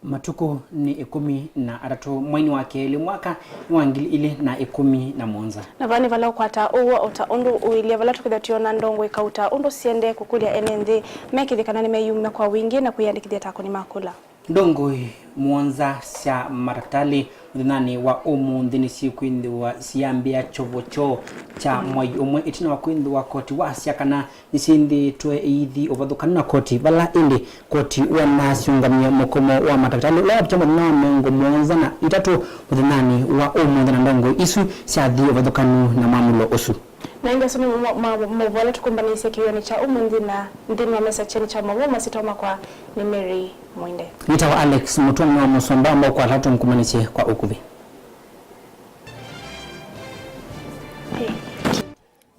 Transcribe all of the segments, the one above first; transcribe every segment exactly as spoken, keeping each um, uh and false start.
Matukũ nĩ ĩkũmi na atatũ mweinĩ wa kelĩ mwaka nĩ wa ngili ilĩ na ĩkũmi na mũonza. Na vaa nĩ vala ũkwataa ũw'o o ta ũndũ ũilye, vala tũkĩtha twĩona ndongoi ikauta ũndũ siendee kũkũlya ene nthĩ mekĩthye kana nĩmeyumya kwa wingĩ na kwĩyandĩkĩthya ta akũni ma kũla. Ndongoi mũonza sya matakĩtalĩ mũthenyanĩ wa ũmũnthĩ nĩsyĩkwĩthĩwa siyambĩa kyovo kyoo kya mwai ũmwe ĩtina wa kwĩthĩwa koti wasya kana nĩsyĩthĩĩtwe iithi ũvathũkanu na koti, vala ĩndĩ koti wonaa syũngamie mũkomo wa matakĩtalĩ ũla wavĩtya mũthenya wa mĩongo mũonza na itatũ mũthenyanĩ wa ũmũnthĩ, na ndongoi isu syathi ũvathũkanu na mwamũlo ũsu. Na ĩndĩ asu nĩmo ma- ma- maũvoo ala tũkũmbanĩisye kĩwĩonĩ kya ũmũnthĩ, na nthĩnĩ wa mesa kyeni kya maũvoo masyĩtwa makwa nĩ Mary Mwinde. Nĩtawa Alex Mũtũa, nĩ wa Mũsomba, ambao kwa tatu ngũmbanĩsye kwa ũkuvĩ.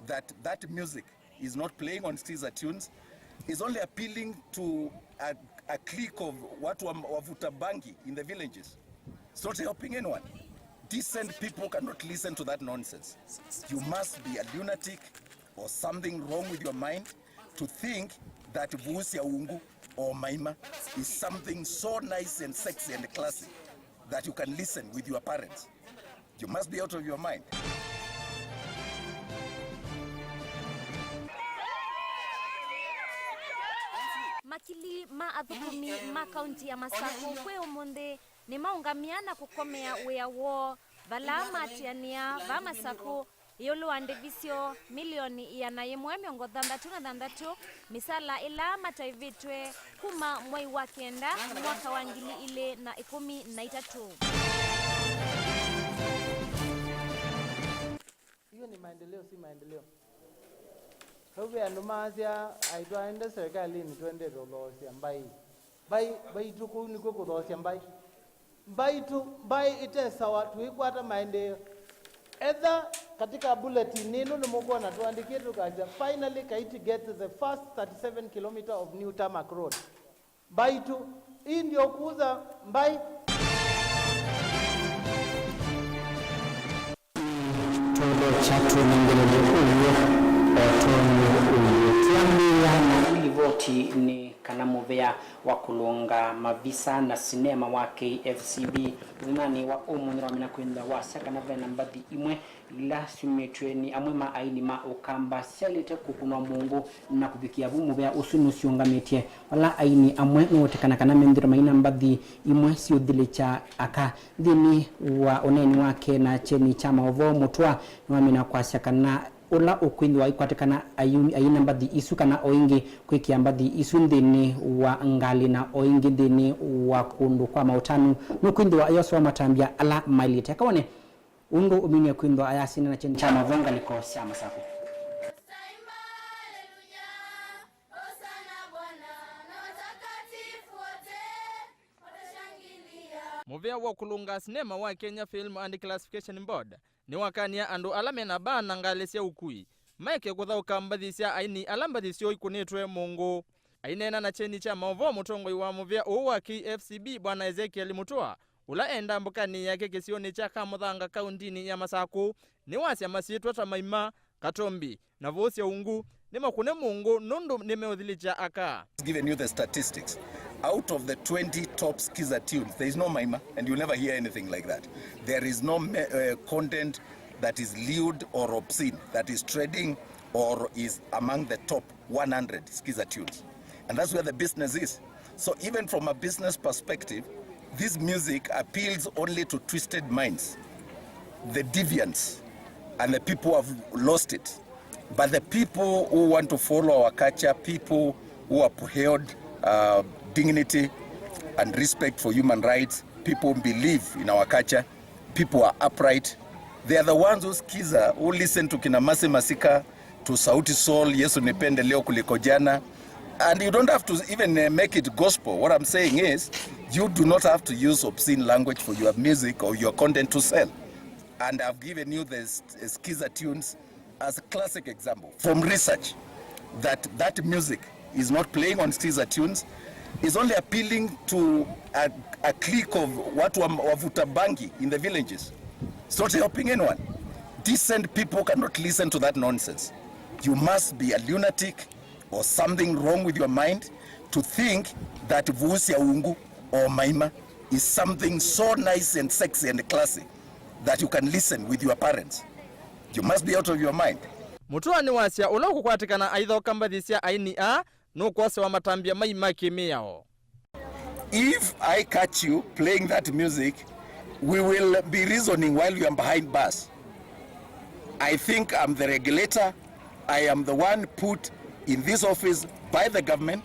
That, that music is not playing on Skiza Tunes, is only appealing to a, a clique of watu wa, wavuta bangi in the villages. It's not helping anyone. Decent people cannot listen to that nonsense. You must be a lunatic or something wrong with your mind to think that vuusya ungu or maima is something so nice and sexy and classy that you can listen with your parents. You must be out of your mind. Makili ma athũkũmi ma kaunti ya Masakũ kwĩ ũmũnthĩ nĩmaũngamĩa na kũkomea wĩa woo vala maatĩanĩa va Masakũ ĩũlũ wa ndivisyo milioni ĩana yĩmwe mĩongo thanthatũ na thanthatũ, mĩsala ĩla mataĩvĩtwe kuma mwei wa kenda mwaka wa ngili ilĩ na ĩkũmi na itatũ. Hiyo ni maendeleo, si maendeleo? Kau ve andũ maasya aitũ aende serikalini twendete ũthoosya mbai. Mbai, mbaitũ kũu nĩkw'o kũthoosya mbai. Mbaitũ, mbai ĩte sawa, tũikwata maendeeo. Etha katika bulletin ĩno nĩmũkwona tũandĩkie tũkasya, "Finally Kaiti gets the first thirty-seven kilometer of new tarmac road." Mbaitũ, ii ndio kuuza mbai. Tũthokya tũnengelelye ũw'o o tondũ ũw'o. Twambĩĩa na ĩlivoti nĩ kana mũvea wa kũlũnga mavisa na sinema wa K F C B mũthenyanĩ wa ũmũnthĩ nĩwamina kwĩthĩwa wasya kana ve na mbathi imwe ila syumĩtw'e nĩ amwe ma aini ma Ũkamba syaĩlĩte kũkũnwa mũngũ na kũvikĩa vu mũvea ũsu nũsyũngamĩtye. Vala aini amwe meũtĩkana kana methĩĩtwe maina mbathi imwe siũthilĩkya aka. Nthĩnĩ wa ũneeni wake na kyeni kya maũvoo, Mũtũa nĩwamina kwasya kana ũla ũkwĩthĩwa aikwatĩkana ayu- aina mbathi isu kana o ĩngĩ kwĩkĩa mbathi isu nthĩnĩ wa ngalĩ na o ĩngĩ nthĩnĩ wa kũndũ kwa maũtanu nũkwĩthĩwa ayosewa matambya ala maĩlĩte. Kawone ũndũ ũminie kwĩthĩwa ayasindana kyeni kya maũvoo ngalĩko sya Masakũ. Mũvea wa kũlũnga sinema wa Kenya Film and Classification Board nĩwakany'a andũ ala mena mbaa na ngalĩ sya ũkui maeke kũthaũka mbathi sya aini ala mbathi syoo ikũnĩtwe mũngũ. Aineena na kyeni kya maũvoo, mũtongoi wa mũvea ũũ wa K F C B, Bwana Ezekiel Mũtũa, ũla e ndambũkanĩ yake kĩsionĩ kya Kamũthanga kaũntĩnĩ ya Masakũ, nĩwasya masyĩtwa ta Maima, Katombi, na Vuusya Ungu nĩmakũne mũngũ nũndũ nĩmeũthilĩkya aka. Given you the statistics. Out of the twenty top Skiza tunes, there is no Maima, and you'll never hear anything like that. There is no me- uh, content that is lewd or obscene that is trending or is among the top one hundred Skiza tunes. And that's where the business is. So even from a business perspective, this music appeals only to twisted minds, the deviants, and the people who have lost it. But the people who want to follow our culture, people who uphold uh, dignity and respect for human rights, people who believe in our culture, people who are upright, they are the ones who skiza, who listen to kina Mercy Masika, to Sauti Sol, Yesu Nipende Leo Kuliko Jana. And you don't have to even uh, make it gospel. What I'm saying is, you do not have to use obscene language for your music or your content to sell. And I've given you the s- Skiza tunes as a classic example from research that that music is not playing on Skiza tunes, is only appealing to a, a clique of watu wa- wavuta bangi in the villages. It's not helping anyone. Decent people cannot listen to that nonsense. You must be a lunatic or something wrong with your mind to think that Vuusya Ungu or Maima is something so nice and sexy and classy that you can listen with your parents. You must be out of your mind. Mũtũanĩ wasya ũla ũkũkwatĩkana aithoka mbathi sya aini aa nũkwosewa matambya mai ma kĩmĩao. If I catch you playing that music, we will be reasoning while you are behind bars. I think I'm the regulator. I am the one put in this office by the government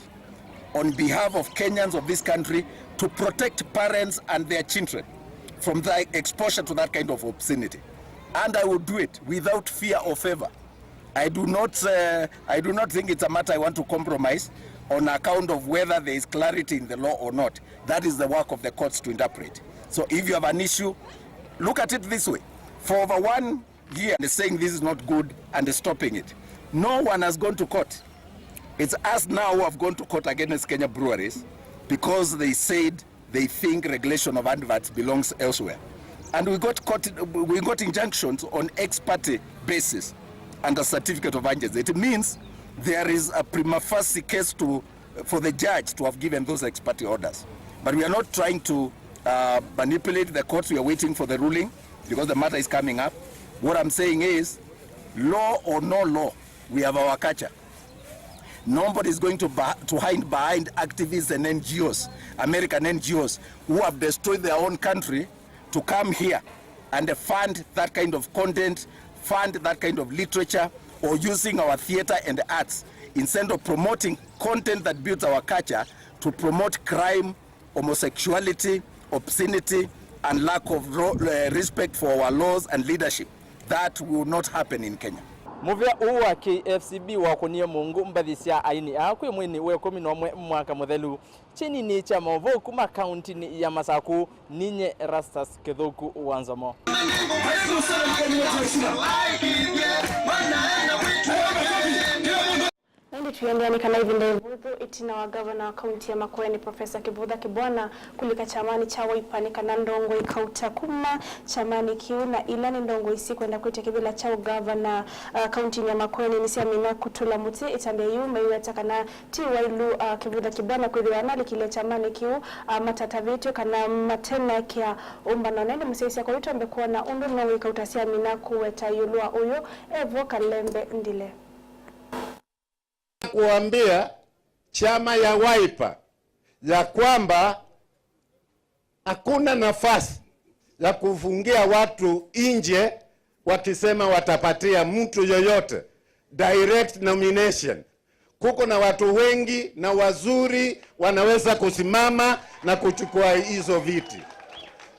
on behalf of Kenyans of this country to protect parents and their children from the exposure to that kind of obscenity. And I will do it without fear or favor. I do not, uh, I do not think it's a matter I want to compromise on account of whether there is clarity in the law or not. That is the work of the courts to interpret. So if you have an issue, look at it this way. For over one year, they're saying this is not good and stopping it. No one has gone to court. It's us now who have gone to court against Kenya Breweries because they said they think regulation of adverts belongs elsewhere. And we got court, we got injunctions on ex parte basis under certificate of agency. It means there is a prima facie case to, for the judge to have given those ex parte orders. But we are not trying to, uh, manipulate the courts. We are waiting for the ruling because the matter is coming up. What I'm saying is, law or no law, we have our culture. Nobody is going to, to hide behind activists and N G Os, American N G Os, who have destroyed their own country to come here and fund that kind of content, fund that kind of literature, or using our theater and arts instead of promoting content that builds our culture, to promote crime, homosexuality, obscenity, and lack of ro-, uh, respect for our laws and leadership. That will not happen in Kenya. Mũvĩa ũũ wa K F C B wakũnie mũngũ mbathi sya aini aa kwĩ mweinĩ wa ĩkũmi na ũmwe mwaka mũthelu. Kyenini kya maũvoo kuma kauntinĩ ya Masaku, ninye Erastus Kĩthũku wa Nzomo. Na ĩndĩ tũiendeea nĩ kana ĩvinda ĩvũthũ ĩtina wa ngavana wa kaunti ya Makueni, Professor Kivutha Kibwana, kũlika kyamanĩ kya Wiper nĩ kana ndongoi ikauta kuma kyamanĩ kĩu, na ila nĩ ndongoi sikwenda kwĩtya kĩvĩla kya ũngavana, uh, kauntinĩ ya Makueni nĩsyamina kũtũla mũtĩ. Ĩtambya yĩu maiweta kana ti wailu, uh, Kivutha Kibwana kwĩthĩwa analikile kyamanĩ kĩu, uh, matatavĩtw'e kana mate na ĩkĩa ũmbano. Na ĩndĩ mũsyaĩĩsya, kwa yu twambe kwona ũndũ ndongoi ikauta syamina kũweta ĩũlũ wa ũyũ. Evo Kalembe Ndile. Kuambia chama ya Wiper ya kwamba hakuna nafasi ya kufungia watu nje wakisema watapatia mtu yoyote direct nomination. Kuko na watu wengi na wazuri wanaweza kusimama na kuchukua hizo viti.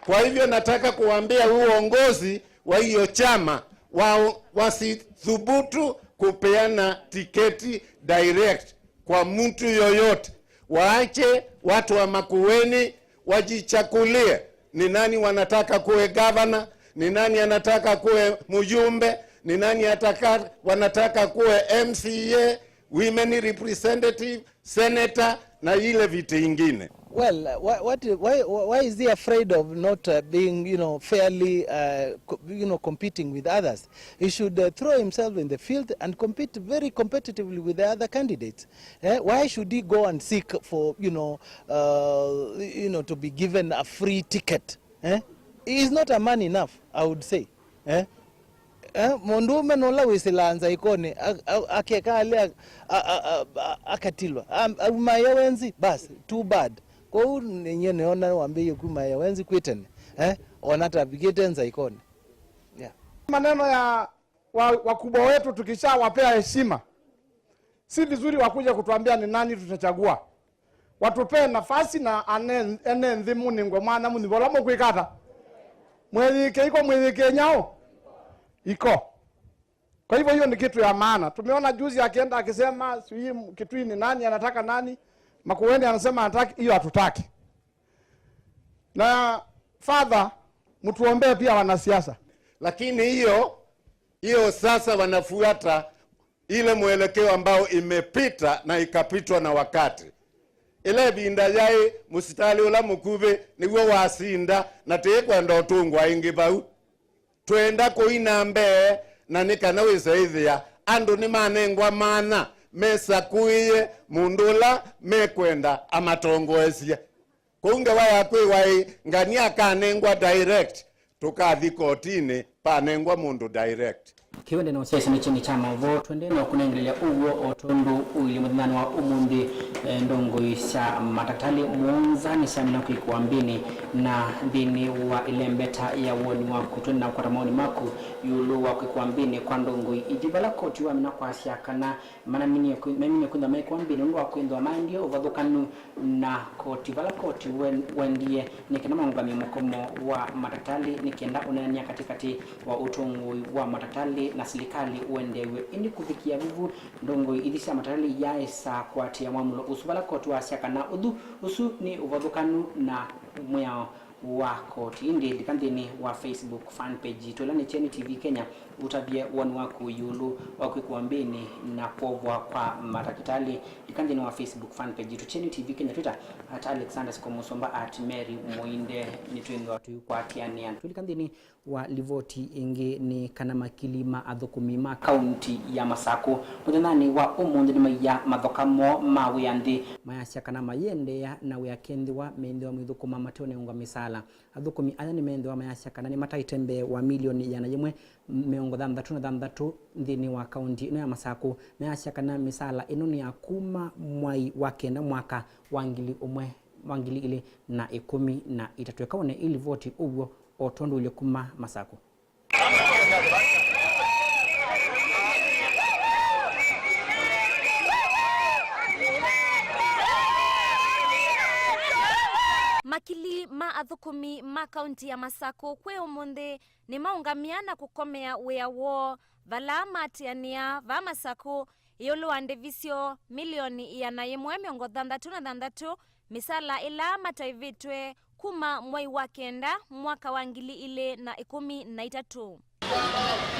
Kwa hivyo nataka kuambia uongozi wa hiyo chama wa, wasithubutu kupeana tiketi direct kwa mtu yoyote. Waache watu wa Makueni wajichakulie ni nani wanataka kuwe gavana, ni nani anataka kuwe mjumbe, ni nani ataka, wanataka kuwe M C A, women representative, senator na ile viti ingine. Well, uh, why, what, why, why is he afraid of not, uh, being, you know, fairly, uh, co- you know, competing with others? He should, uh, throw himself in the field and compete very competitively with the other candidates. Eh? Why should he go and seek for, you know, uh, you know, to be given a free ticket? Eh? He is not a man enough, I would say. Eh? Eh, mũndũũme nũla wĩsĩlaa nzaĩkonĩ, a- a- akeka alĩ a- a- a- a- akatilwa. Am- aumaĩa wenzi, bas, too bad. Kwoou nyie nĩona wambĩĩe kumaĩa wenzi kwĩ tene, eh, ona tavikĩte nzaĩkonĩ. Yeah. Maneno ya wa- wakubwa wetu tukishawapea heshima, si vizuri wakuje kutuambia ni nani tutachagua. Watupee nafasi na ane- ene nthĩ mũnengwe mwanya mũnyive ũla mũkwĩka ata. Mwĩyĩke iko, mwĩyĩke nyaũ iko. Kwa hivyo hiyo ni kitu ya maana. Tumeona juzi akienda akisema sijui Kitui ni nani anataka nani, Makueni anasema anataka, hiyo hatutaki. Na father, mtuombee pia wanasiasa. Lakini hiyo hiyo sasa wanafuata ile mwelekeo ambao imepita na ikapitwa na wakati. Ĩla ĩvinda yaĩ mũsitalĩ ũla mũkuvĩ nĩw'o wasinda, na tĩĩkwenda ũtũngwa ĩngĩ vau. Twenda kũi na mbee, na nĩ kana wĩse ĩthĩa andũ nĩmanengwa maana mesakũĩe mũndũ ũla mekwenda amatongoesye. Kũu ngewa yakwĩwa ĩ, ngania akanengwa direct, tũkathi kotinĩ, panengwa mũndũ direct. Kĩwende na ũsyaĩsya nĩ kyeni kya maũvoo, twende na kũnengelelya ũw'o o tondũ ũilyĩ mũthenyanĩ wa ũmũnthĩ. Eh, ndongoi sya matakĩtalĩ mũonza nĩsyamina kwĩkĩwa mbĩnĩ, na nthĩnĩ wa ĩlembeta ya woni waku twende na kũkwata maoni maku ĩũlũ wa kwĩkĩwa mbĩnĩ kwa ndongoi ithi vala koti wamina kwasya kana manaminie kwĩ-, meminie kwĩthwa mekĩwa mbĩnĩ nũndũ wa kwĩthwa maendie ũvathũkanu na koti. Vala koti wen-, wendie nĩ kana maũngamye mũkomo wa matakĩtalĩ nĩ kenda ũneenany'a katĩkatĩ wa ũtongoi wa matakĩtalĩ na silikalĩ ũendeew'e. Ĩndĩ kũvikĩa vivu, ndongoi ithi sya matakĩtalĩ iyaaĩsa kũatĩĩa mwamũlo ũsu vala koti wasya kana ũthu ũsu nĩ ũvathũkanu na mwĩao wa koti. Ĩndĩ lika nthĩnĩ wa Facebook fan page yitũ ĩla nĩ Kyeni T V Kenya, ũtavye woni waku ĩũlũ wa kwĩkĩwa mbĩnĩ na kwovwa kwa matakĩtalĩ. Lika nthĩnĩ wa Facebook fan page yitũ Kyeni T V Kenya, Twitter at Alexander Sikomusomba at Mary Muinde. Nĩtwĩthĩwa tũikwatĩanĩa. Twĩlika nthĩnĩ wa livoti ĩngĩ nĩ kana makili ma athũkũmi ma kaunti ya Masakũ mũthenyanĩ wa ũmũnthĩ nĩmaiya mathoka moo ma wĩa nthĩ. Mayasya kana mayĩendeea na wĩa kethĩwa methĩwa maithũkũma mateũnengwa mĩsaala. Athũkũmi aya nĩmethĩwa mayasya kana nĩmataĩte mbee wa milioni ĩana yĩmwe mĩongo thanthatũ na thanthatũ nthĩnĩ wa kaunti ĩno ya Masakũ. Mayasya kana mĩsaala ĩno nĩ ya kuma mwai wa kenda mwaka wa ngili ũmwe, wa ngili ilĩ na ĩkũmi na itatũ. Eka wone ĩ livoti ũw'o o tondũ ũilyĩ kuma Masakũ. Makili ma athũkũmi ma kaunti ya Masakũ kwĩ ũmũnthĩ nĩmaũngamya na kũkomea wĩa woo vala maatĩanĩa vaa Masakũ ĩũlũ wa ndivisyo milioni ĩana yĩmwe mĩongo thanthatũ na thanthatũ, mĩsala ĩla mataĩvĩtwe kuma mwei wa kenda mwaka wa ngili ilĩ na ĩkũmi na itatũ.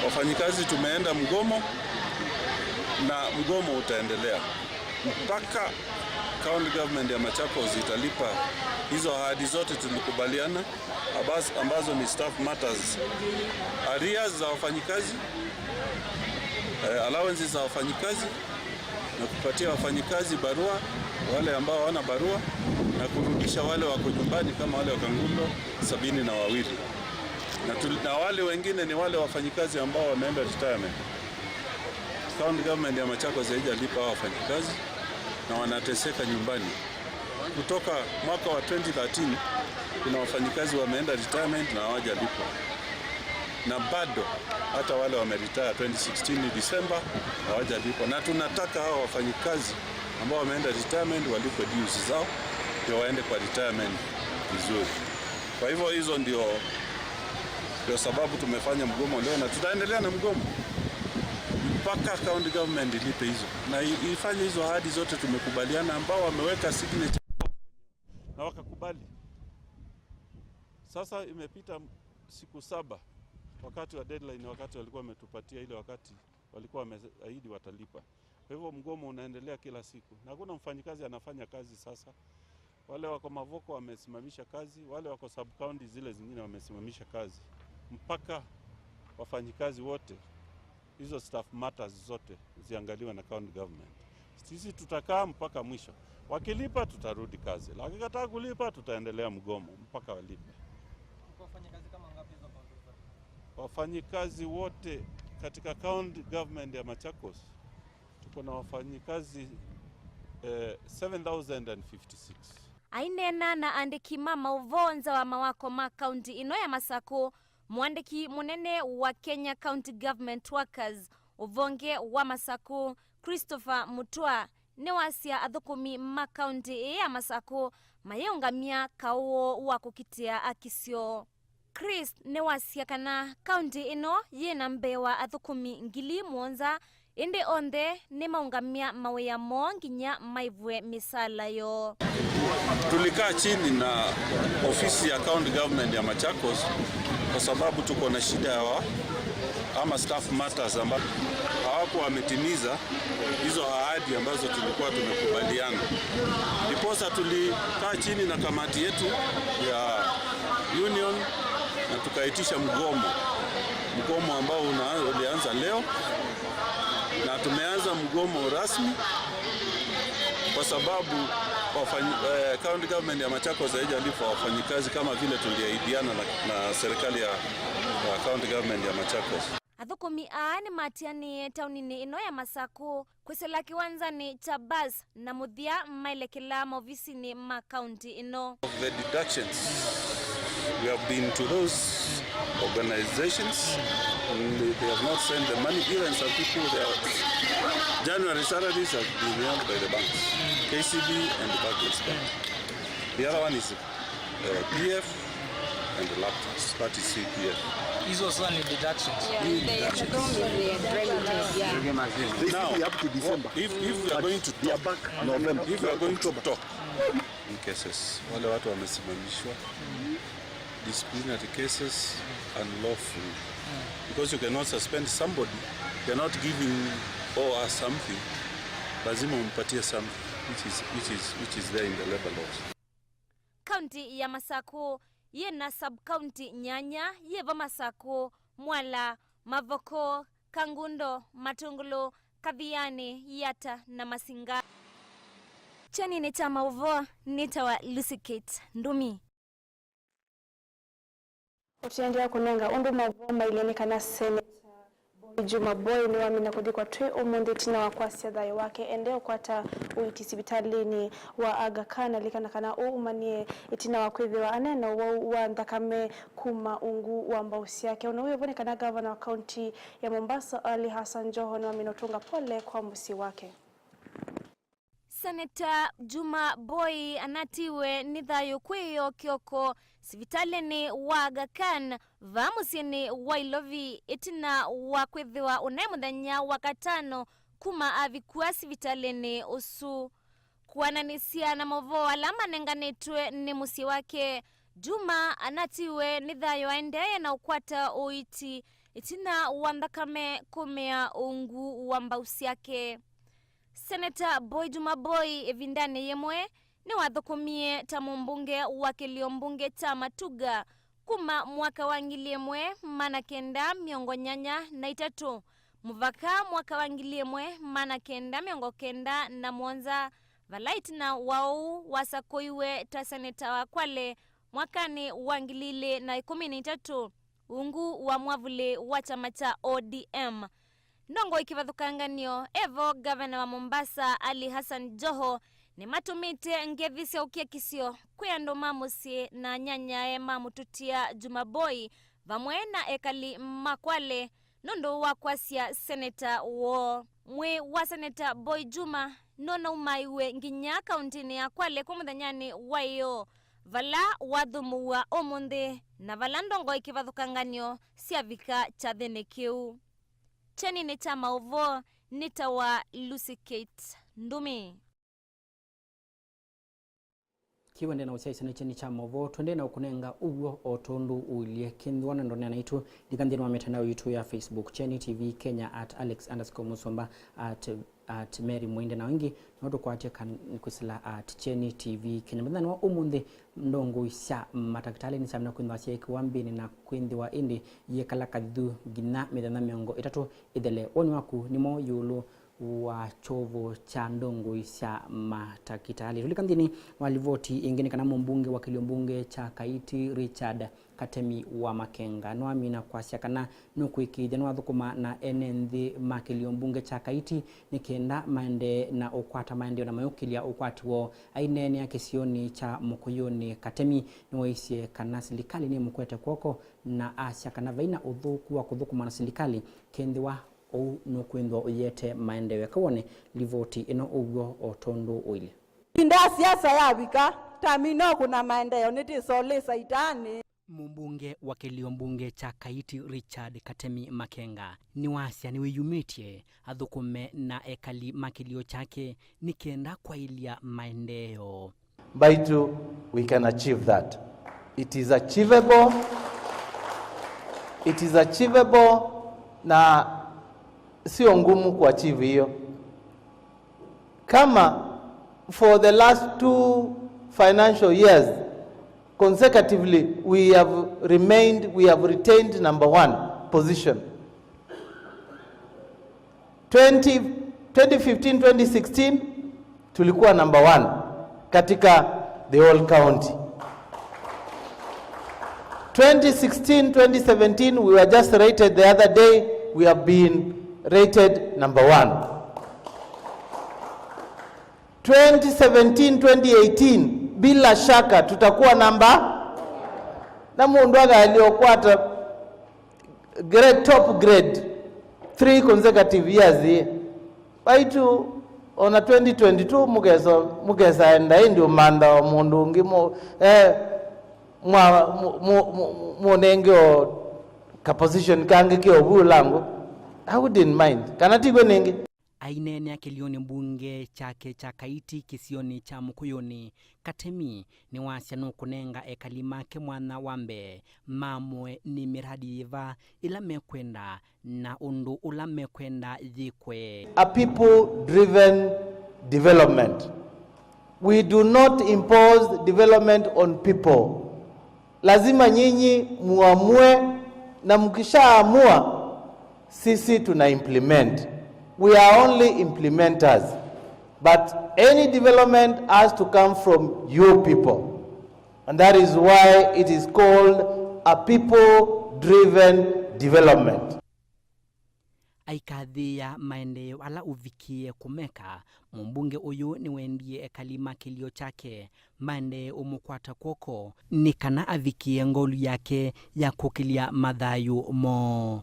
Wafanyikazi tumeenda mgomo na mgomo utaendelea mpaka county government ya Machakos italipa hizo ahadi zote tulikubaliana, abas-, ambazo ni staff matters, arrears za wafanyikazi, eh, allowances za wafanyikazi, na kupatia wafanyikazi barua, wale ambao hawana barua, na kurudisha wale wako nyumbani kama wale wa Kangundo sabini na wawili. Na tul-, na wale wengine ni wale wafanyikazi ambao wameenda retirement. County government ya Machakos haijalipa hao wafanyikazi na wanateseka nyumbani. Kutoka mwaka wa twenty thirteen, kuna wafanyikazi wameenda retirement na hawajalipwa. Na bado hata wale wameretire twenty sixteen December hawajalipwa. Na tunataka hao wafanyikazi ambao wameenda retirement walipwe dues zao, ndio waende kwa retirement vizuri. Kwa hivyo hizo ndio, ndio sababu tumefanya mgomo leo na tutaendelea na mgomo mpaka county government ilipe hizo. Na i-, ifanye hizo ahadi zote tumekubaliana, ambao wameweka signature na wakakubali. Sasa imepita siku saba wakati wa deadline, wakati walikuwa wametupatia ile wakati walikuwa wameahidi watalipa. Kwa hivyo mgomo unaendelea kila siku. Na hakuna mfanyikazi anafanya kazi sasa. Wale wako Mavoko wamesimamisha kazi, wale wako sub county zile zingine wamesimamisha kazi. Mpaka wafanyikazi wote, hizo staff matters zote ziangaliwe na county government. Sisi tutakaa mpaka mwisho. Wakilipa tutarudi kazi. Wakikataa kulipa tutaendelea mgomo mpaka walipe. Mko wafanyikazi kama ngapi hizo county zote? Wafanyikazi wote katika county government ya Machakos tuko na wafanyikazi, eh, seven thousand and fifty-six. Aineena na andĩki ma maũvoo nza wa mawako ma kaunti ĩno ya Masakũ, mũandĩki mũnene wa Kenya County Government Workers ũvonge wa Masakũ, Christopher Mutua, nĩwasya athũkũmi ma kaunti ĩĩ ya Masakũ mayĩũngamya kaũ wa kũkitĩa aki syoo. Chris nĩwasya kana kaunti ĩno yĩna mbee wa athũkũmi ngili mũonza, ĩndĩ onthe nĩmaũngamya mawĩa moo nginya maĩvwe mĩsaala yoo. Tulikaa chini na ofisi ya county government ya Machakos kwa sababu tuko na shida ya wa-, ama staff matters amba-, hawakuwa wametimiza hizo ahadi ambazo tulikuwa tumekubaliana. Ndiposa tulikaa chini na kamati yetu ya union na tukaitisha mgomo, mgomo ambao una-, ulianza leo, na tumeanza mgomo rasmi kwa sababu Wafanyi-, eh, county government ya Machakos haijalipwa wafanyikazi kama vile tuliahidiana na, na serikali ya, ya county government ya Machakos. Athũkũmi aa nĩmatianĩe taũninĩ ĩno ya Masakũ kwĩsĩla kĩwanzanĩ kya bus na mũthya maelekela maovisinĩ ma kaunti ĩno. Of the deductions, we have been to those organizations, and they, they have not sent the money. Even some people, their January salaries have been held by the banks, K C B and Barclays Bank. The other one is uh, P F and the laptops, that is C P F. Hizo sasa ni deductions. Yeah, the, the dorm is the remittance, yeah. They should be up to December. Now, if, if we are going to talk, if we are going to talk in cases, wale watu wamesimamishwa, disciplinary cases unlawful. Because you cannot suspend somebody, you are not giving or us something, lazima umpatie something which is, which is, which is there in the labor laws. Kaunti ya Masakũ yĩ na sub-county nyanya, yĩ va Masakũ, Mwala, Mavoko, Kangundo, Matungulu, Kathiani, Yata na Masinga. Kyeninĩ kya maũvoo nĩtawa Lucy Kate Ndumi. Ũtĩendea kũnenga ũndũ maũvoo mailye nĩ kana Seneta Boy Juma Boy nĩwamina kũthikwa twĩ ũmũnthĩ ĩtina wa kwasya thayũ wake ende ũkwata ũiiti sivitalĩnĩ wa Aga Khan. Alikana kana ũu umanie ĩtina wa kwĩthĩwa aneena ũwau wa nthakame kuma ungu wa mbau syake. Ũndũ ũyũ ũvonekana ngavana wa kaunti ya Mombasa Ali Hassan Joho nĩwamina ũtũnga pole kwa mũsyĩ wake. Seneta Juma Boy anatiwe nĩ thayũ kwĩyoo kĩoko sivitalĩnĩ wa Aga Khan vaa mũsyĩnĩ wa Ilovi ĩtina wa kwĩthĩwa ũnaĩ mũthenya wa katano kuma avikwa sivitalĩnĩ ũsu. Kũananĩsya na maũvoo ala manenganĩtwe nĩ mũsyĩ wake, Juma anatiwe nĩ thayũ aendee na ũkwata ũiiti ĩtina wa nthakame kũmĩa ungu wa mbau syake. Seneta Boy Juma Boy ĩvindanĩ yĩmwe nĩwathũkũmie ta mũmbunge wa kĩlio mbunge kya Matuga kuma mwaka wa ngili ĩmwe maana kenda mĩongo nyanya na itatũ mũvaka mwaka wa ngili ĩmwe maana kenda mĩongo kenda na mũonza, vala ĩtina wa ũu wasakũiwe ta seneta wa Kwale mwakanĩ wa ngili ilĩ na ĩkũmi na itatũ ungu wa mwavuli wa kyama kya O D M. Ndongoi kĩvathũkangan'yo evo, ngavana wa Mombasa Ali Hassan Joho nĩmatũmĩte ngethi sya ũkiakisyo kwĩ andũ ma mũsyĩ na anyanyae ma mũtũtia Juma Boy vamwe na ekali ma Kwale nũndũ wa kwasya seneta woo. Mwĩĩ wa seneta Boy Juma nũnaumaiwe nginya kauntinĩ ya Kwale kwa mũthenyanĩ wa ĩyoo, vala wathũmũw'a ũmũnthĩ na vala ndongoi kĩvathũkangan'yo syavika kyathĩnĩ kĩu. Kyeninĩ kya maũvoo nĩtawa Lucy Kate Ndumi. Kĩwende na ũsyaisya nĩ kyeni kya maũvoo, twende na ũkũnenga ũw'o o tondũ ũilyĩ. Kĩnthĩwa na ndonea naitũ, lika nthĩnĩ wa mĩtandao yitũ ya Facebook, Kyeni T V Kenya, at Alex underscore Musumba, at, at Mary Mwende, na ĩngĩ no tũkwatye kan-, kwĩsĩla at Kyeni T V Kenya. Mũthenya wa ũmũnthĩ, ndongoi sya matakĩtalĩ nĩsyamina kwĩthĩwa syeekĩwa mbĩnĩ na kwĩthĩwa ĩndĩ yĩkala kathithu nginya mĩthenya mĩongo ĩtatũ ĩthele. Woni waku nĩmo ĩũlũ wa kyovo kya ndongoi sya matakĩtalĩ? Tũlika nthĩnĩ wa livoti ĩngĩ nĩ kana mũmbunge wa kĩlio mbunge kya Kaiti Richard Katemi wa Makenga nĩwamina kwasya kana nũkũĩkĩĩthya nĩwathũkũma na ene nthĩ ma kĩlio mbunge kya Kaiti nĩ kenda maendee na ũkwata maendeeo na mayũkĩlya ũkwati woo. Aineenea kĩsionĩ kya Mũkũyũnĩ, Katemi nĩwaisye kana silikalĩ nĩmũkwete kw'oko na asya kana vaina ũthũku wa kũthũkũma na silikalĩ kĩnthĩwa ũu nũkwĩthwa ũyĩete maendeeo. Eka wone livoti ĩno ũw'o o tondũ ũilyĩ. Ĩvinda ya siasa yavika, tami no kũna maendeeo nĩtĩsolĩsa itanĩ. Mũmbunge wa kĩlio mbunge kya Kaiti Richard Katemi Makenga nĩwasya nĩwĩyumĩtye athũkũme na ekali ma kĩlio kyake nĩ kenda kwaĩlya maendeeo. Mbaitũ, we can achieve that. It is achievable. It is achievable na sio ngumu kuachieve hiyo. Kama for the last two financial years, consecutively, we have remained, we have retained number one position. Twenty, twenty fifteen, twenty sixteen, tulikuwa number one. katika the whole county. Twenty sixteen, twenty seventeen, we were just rated the other day, we have been rated number one. Twenty seventeen, twenty eighteen, bila shaka tutakuwa namba, na mũndũ akaelio kwata grade, top grade, three consecutive years ĩ. Vaitu ona twenty twenty-two mũkesa, mũkesaenda ĩndĩ ũmantha o mũndũ ũngĩ mũ-, eh, mwa-, mũ-, mũ-, mũ-, mũnenge o ka position kangĩ ke ũvu ũlangu. I wouldn't mind. Kana tiw'e nĩngĩ? Aineenea kĩlĩonĩ mbunge kyake kya Kaiti kĩsionĩ kya Mũkũyũnĩ, Katemi nĩwasya nũkũnenga ekali make mwanya wa mbee maamũe nĩ mĩradi yĩva ĩla mekwenda na ũndũ ũla mekwenda yĩkwe. A people-driven development. We do not impose development on people. Lazima nyinyi muamue, na mkishaamua, sisi tuna implement. We are only implementers. But any development has to come from you people. And that is why it is called a people-driven development. Aikathĩĩa maendeeo ala ũvikĩe kũmeka, mũmbunge ũyũ nĩwendie ekali ma kĩlio kyake maendee ũmũkwata kw'oko nĩ kana avikĩe ngolu yake ya kũkĩlya mathayũ moo.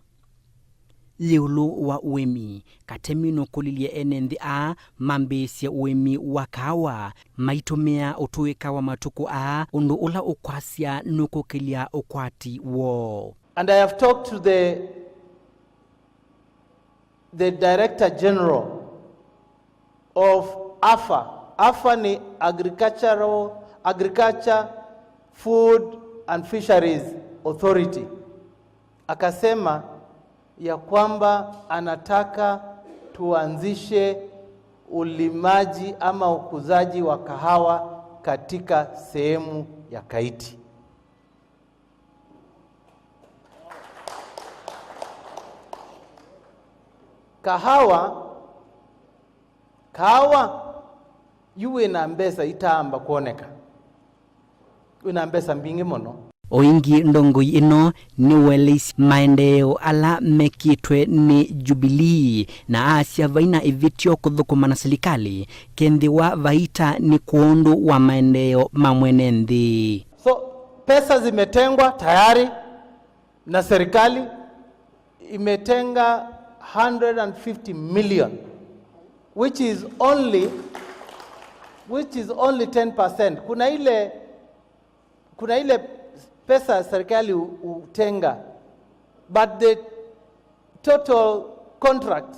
Ĩũlũ wa ũĩmi, Katemi nũkũlilye ene nthĩ aa mambĩĩsye ũĩmi wa kaawa maitũmĩa ũtũĩka wa matukũ aa, ũndũ ũla ũkwasya nũkũkĩlya ũkwati woo. And I have talked to the the Director General of AFA. AFA ni Agricultural, Agriculture, Food and Fisheries Authority. Akasema ya kwamba anataka tuanzishe ulimaji ama ukuzaji wa kahawa katika sehemu ya Kaiti. Kahawa, kahawa, yu wĩ na mbesa itaamba kwoneka. Wĩ na mbesa mbingĩ mũno. O ĩngĩ, ndongoi ĩno nĩweleisye maendeeo ala mekĩtwe nĩ Jubilee, na asya vaina ĩvĩtyo kũthũkũma na silikalĩ kethĩwa vaita nĩ kwondũ wa maendeeo ma mwene nthĩ. So, pesa zimetengwa tayari na serikali imetenga hundred and fifty million, which is only, which is only ten percent. Kuna ile, kuna ile pesa serikali hu-, hutenga, but the total contract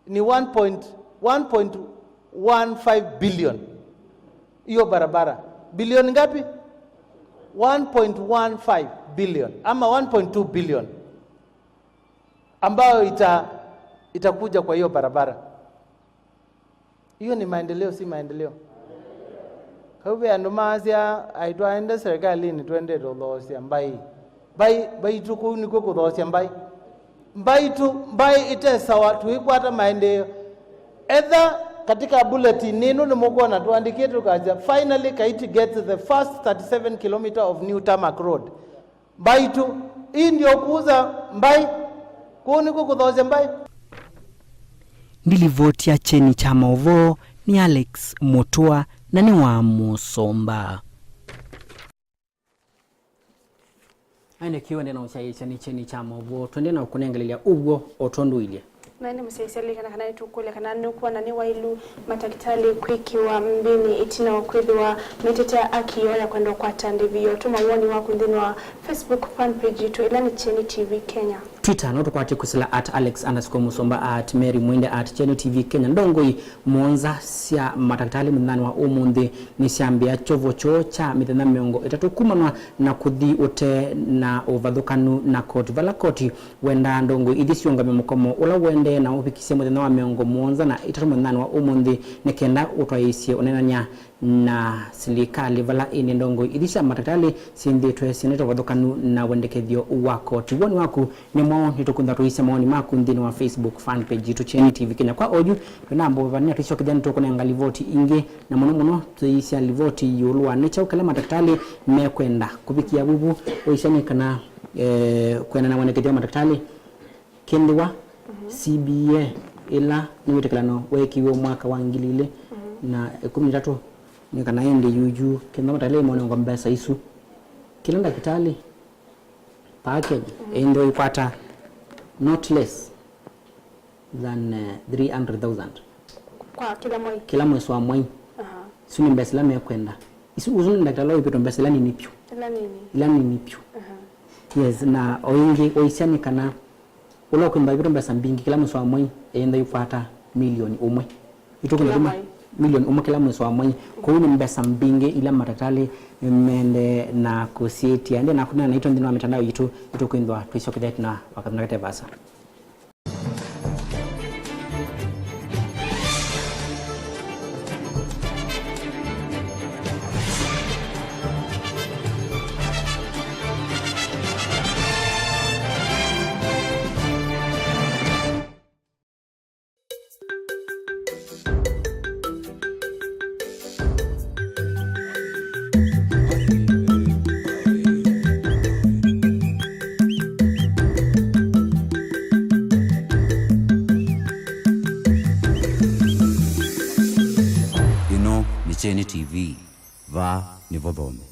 ni one point, one point one five billion. Hiyo barabara. Bilioni ngapi? One point one five billion ama one point two billion ambayo ita-, itakuja kwa hiyo barabara. Hiyo ni maendeleo, si maendeleo? Kau ve andũ maasya, "Ai, twaende serikalini, twendete ũthoosya mbai." Mbai, mbaitũ kũu nĩkw'o kũthoosya mbai. Mbaitũ, mbai ĩtesawa, tũikwata maendeeo. Etha katika bulletin ĩno nĩmũkwona tũandĩkĩte tũkasya, "Finally, Kaiti gets the first thirty-seven kilometer of new tarmac road." Mbaitũ, ĩndĩ ũkuza mbai, kũu nĩkw'o kũthoosya mbai. Ndilivoti ya kyeni kya maũvoo nĩ Alex Mũtũa na nĩ wa Mũsomba. Aende kiwende na ũsyaĩĩsya nĩ kyeni kya maũvoo, twende na ũkũnengelelya ũw'o o tondũ ilye. Na nĩ mũsyaĩĩsya lilikana kana nĩtũkũlya kana nĩũkwona nĩ waĩlu matakĩtalĩ kwĩkĩwa mbĩnĩ ĩtina wa kwĩthĩwa maitetea aki yoo ya kwenda ũkwata ndĩvi yoo. Tũma woni waku nthĩnĩ wa Facebook fan page yitũ, ĩla nĩ Kyeni T V Kenya. Twitter no tũkwate kwĩsĩla at alex underscore musomba, at mary mwinde, at kyeni T V Kenya. Ndongoi mũonza sya matakĩtalĩ mũthenyanĩ wa ũmũnthĩ nĩsyambĩa kyovo kyoo kya mĩthenya mĩongo ĩtatũ kumanwa na kũthi ũtee na ũvathũkanu na koti, vala koti wendaa ndongoi ithi siũngamye mũkomo ũla ũendee na ũvikisye mũthenya wa mĩongo mũonza na ĩtatũ mũthenyanĩ wa ũmũnthĩ, nĩ kenda ũtwaĩĩsye ũneenany'a na silikalĩ vala ĩndĩ ndongoi ithi sya matakĩtalĩ syĩnthĩtwe syĩnete ũvathũkanu na wendekethyo wa koti. Woni waku nĩ mwaũ? Nĩtũkwĩthwa tũisya mawoni maku nthĩnĩ wa Facebook fan page yitũ Kyeni T V Kenya. Kwa oyu, twĩna mbũvanĩa tũisyokethya nĩtũkũnenga livoti ingĩ, na mũno mũno tũisya livoti ĩũlũ wa nĩ kyaũ kĩla matakĩtalĩ mekwenda kũvikĩa vuvu. Ũisya nĩ kana, eh, kwenda na wendekethyo wa matakĩtalĩ, kĩndĩwa, mhm, C B A ĩla nĩ wĩtĩkĩlano weekiwe mwaka wa ngili ilĩ na ĩkũmi na itatũ, nĩ kana ĩndĩ yuyu kĩndũ matakĩtalĩ monengwa mbesa isu. Kĩla ndakĩtalĩ paa Kenya, mhm, ĩndĩ ũikwata not less than, eh, three hundred thousand. Kwa kĩla mwei? Kĩla mwesi wa mwei. Aha. Isu nĩ mbesa ila mekwenda. Isu, ũsu nĩ ndakĩtalĩ ũipĩtwe mbesa ila nini vyũ. Ila nini? Ila nini vyũ. Aha. Yes, na o ĩngĩ ũisya nĩ kana ũla ũkwĩmba ivĩtwe mbesa mbingĩ kĩla mwesi wa mwei, ĩyenda ikwata milioni ũmwe. Itũkwenda kĩla kuma mwei. Milioni ũmwe kĩla mwesi wa mwei. Kwoou nĩ mbesa mbingĩ ila matakĩtalĩ mende na kũsiĩtya. Ĩndĩ na kũneena naitũ nthĩnĩ wa mitandao yitũ, itũkwĩthwa twĩsyokethete na wakati na katevasa. Ĩno nĩ Kyeni T V. Vaa nĩvo thome.